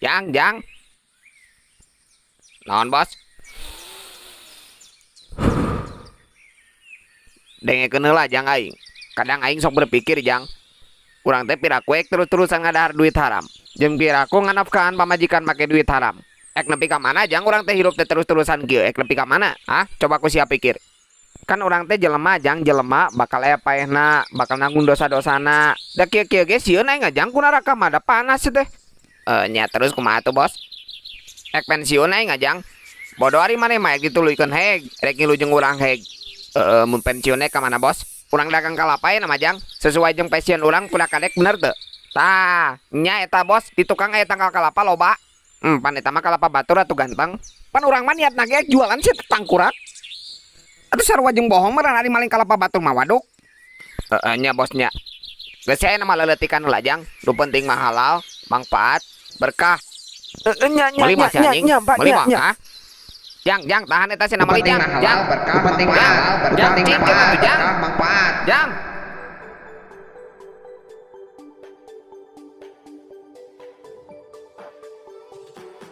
Jang, Jang. Naon, Bos? Dengekeun heula, Jang, aing. Kadang aing sok berpikir, Jang. Urang teh piraku ek terus-terusan ngadahar duit haram. Jeung piraku nganafkahan pamajikan make duit haram. Ek nepi ka mana, Jang, urang teh hirup teh terus-terusan kieu? Ek nepi ka mana? Hah? Coba ku sia pikir. Kan urang teh jelema, Jang, jelema bakal aya paehna, bakal nanggung dosa-dosana. Da kieu-kieu ge sieun aing, Jang, ku neraka mah, da panas teh. Eh, nya terus kumaha tuh, Bos? Ek pensiun aing, Jang. Bodoh ari maneh mah ek dituluykeun heg, rek ngilu jeung urang heg. Heeh, mun pensiun ka mana, Bos? Urang dagang kalapa ya nama, Jang. Sesuai jeung passion urang kuda kadek, bener teu? Tah, nya eta, Bos, di tukang aya tangkal kalapa loba. Pan eta mah kalapa batur atuh, ganteng. Pan urang mah niatna ge jualan sih tangkurak. Atuh sarua jeung bohong meureun ari maling kalapa batur mah, waduk. Heeh nya, Bos, nya. Geus aya nama leletikan heula, Jang. Nu penting mah halal, manfaat, berkah. Heeh, nya nya. Meuli nya mah si nya anjing. Nya, Pak. Meuli Nya mah, nya. hah? Jang, Jang, tahan eta si meuli, Penting Jang, mah Jang. halal, berkah, penting mah Jang, halal, berkah, Jang, penting cing mah cenah halal, tuh, Jang. berkah, manfaat. Jang.